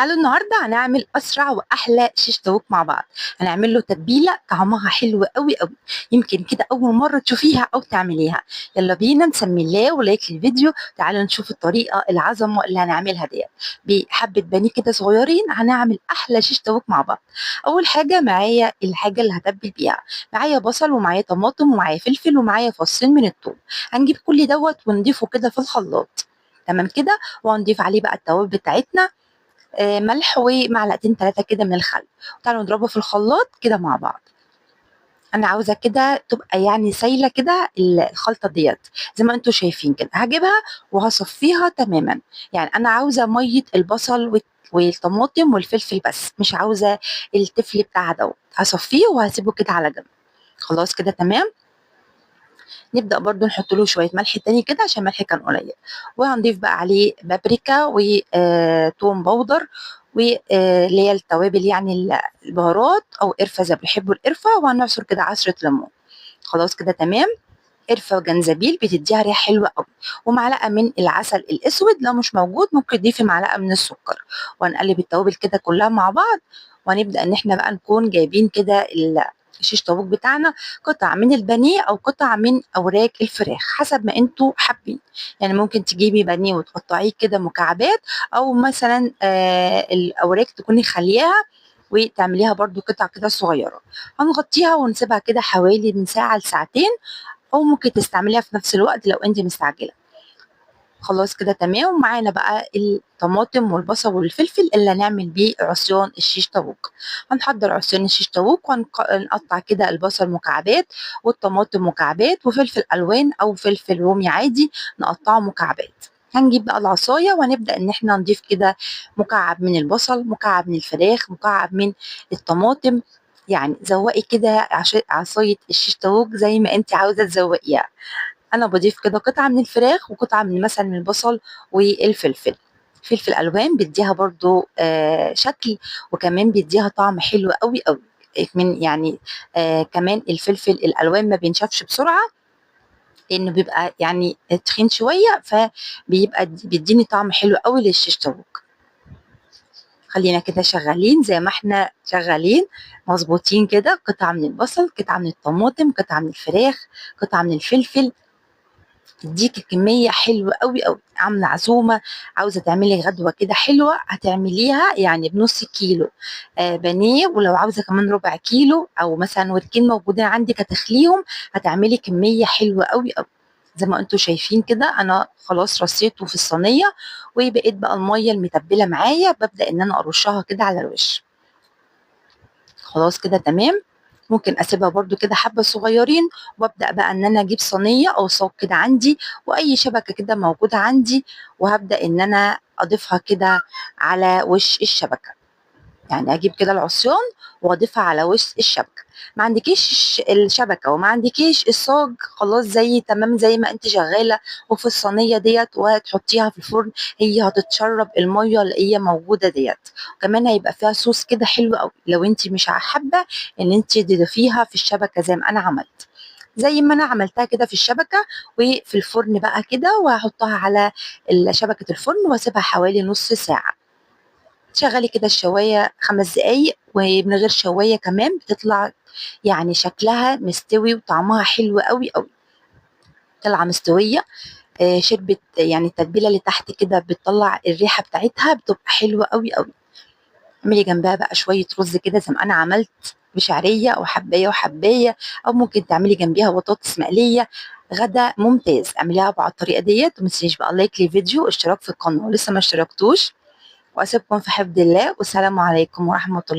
تعالوا النهارده هنعمل اسرع واحلى شيش طاووق مع بعض. هنعمل له تتبيله طعمها حلو قوي قوي، يمكن كده اول مرة تشوفيها او تعمليها. يلا بينا نسمي الله و like للفيديو. تعالوا نشوف الطريقة العظمة اللي هنعملها ديت. بحبه بانيه كده صغيرين هنعمل احلى شيش طاووق مع بعض. اول حاجة معايا الحاجة اللي هتبل بيها، معايا بصل ومعايا طماطم ومعايا فلفل ومعايا فصين من الثوم. هنجيب كل دوت ونضيفه كده في الخلاط، تمام كده. وهنضيف عليه بقى التوابل بتاعتنا، ملح ومعلقتين 3 كده من الخل. تعالوا نضربه في الخلاط كده مع بعض. انا عاوزه كده تبقى يعني سايله كده الخلطة ديت زي ما انتم شايفين كده. هجيبها وهصفيها تماما، يعني انا عاوزه مية البصل والطماطم والفلفل بس، مش عاوزه التفل بتاعها دوت. هصفيه وهسيبه كده على جنب. خلاص كده تمام. نبدأ برضو نحط له شوية ملح تاني كده عشان الملح كان قليل. وهنضيف بقى عليه بابريكا وتوم powder واللي هي التوابل، يعني البهارات او قرفة زي ما بيحبوا القرفة. وهنعصر كده عصرة ليمون. خلاص كده تمام. قرفة وجنزبيل بتديها ريحة حلوة قوي، ومعلقة من العسل الاسود، لو مش موجود ممكن تضيفي معلقة من السكر. وهنقلب التوابل كده كلها مع بعض. وهنبدأ ان احنا بقى نكون جايبين كده شيش طاووق بتاعنا، قطع من البانيه او قطع من اوراق الفراخ حسب ما انتوا حابين. يعني ممكن تجيبي بانيه وتقطعيه كده مكعبات، او مثلا الاوراق تكوني خلياها وتعمليها برضو قطع كده صغيرة. هنغطيها ونسيبها كده حوالي من ساعة لساعتين، او ممكن تستعمليها في نفس الوقت لو انت مستعجلة. خلاص كده تمام. ومعانا بقى الطماطم والبصل والفلفل اللي هنعمل بيه عصيان الشيش طاووق. هنحضر عصيان الشيش طاووق ونقطع كده البصل مكعبات والطماطم مكعبات وفلفل الوان او فلفل رومي عادي نقطعه مكعبات. هنجيب بقى العصاية وهنبدا ان احنا نضيف كده مكعب من البصل، مكعب من الفراخ، مكعب من الطماطم. يعني زوقي كده عصاية الشيش طاووق زي ما انت عاوزه تزوقيها. انا بضيف كده قطعه من الفراخ وقطعه من مثلا من البصل والفلفل. فلفل الوان بيديها برضو شكل، وكمان بيديها طعم حلو قوي قوي. من يعني كمان الفلفل الالوان ما بينشفش بسرعة لانه بيبقى يعني تخين شوية، فبيبقى بيديني طعم حلو قوي للشيش طاووق. خلينا كده شغالين زي ما احنا شغالين مظبوطين كده. قطعه من البصل، قطعه من الطماطم، قطعه من الفراخ، قطعه من الفلفل، تديكي كمية حلوة قوي قوي. عامله عزومة، عاوزه تعملي غدوه كده حلوة، هتعمليها يعني بنص كيلو بانيه، ولو عاوزه كمان ربع كيلو او مثلا وركين موجودين عندك هتخليهم، هتعملي كمية حلوة قوي قوي. زي ما انتم شايفين كده انا خلاص رصيته في الصينية، وبقيت بقى المية المتبله معايا ببدا ان انا ارشها كده على الوش. خلاص كده تمام. ممكن اسيبها برضو كده حبه صغيرين، وابدا بقى ان انا اجيب صينية او صاج كده عندي واي شبكة كده موجودة عندي، وهبدا ان انا اضيفها كده على وش الشبكة. يعني اجيب كده العصيان واضيفها على وش الشبكة. ما عندكيش الشبكة وما عندكيش الصاج، خلاص زي تمام زي ما انت شغالة وفي الصينية ديت، وهتحطيها في الفرن، هي هتتشرب المية اللي هي موجودة ديت. كمان هيبقى فيها صوص كده حلو قوي لو انت مش حابة ان انت تضيفيها في الشبكة زي ما انا عملت، زي ما انا عملتها كده في الشبكة وفي الفرن بقى كده. وهحطها على شبكة الفرن واسيبها حوالي نص ساعة. تشغلي كده الشوايه 5 دقايق، ومن غير شوايه كمان بتطلع يعني شكلها مستوي وطعمها حلو قوي قوي. طلعه مستوية، شربت يعني التتبيله اللي تحت كده بتطلع الريحة بتاعتها، بتبقى حلوة قوي قوي. اعملي جنبها بقى شوية رز كده زي ما انا عملت بشعريه او حبايه وحبايه، او ممكن تعملي جنبيها بطاطس مقلية. غدا ممتاز. اعمليها بقى على الطريقة ديت. وما تنسيش بقى لايك للفيديو واشتراك في القناة لسه ما اشتركتوش. واسيبكم في حفظ الله، والسلام عليكم ورحمة الله.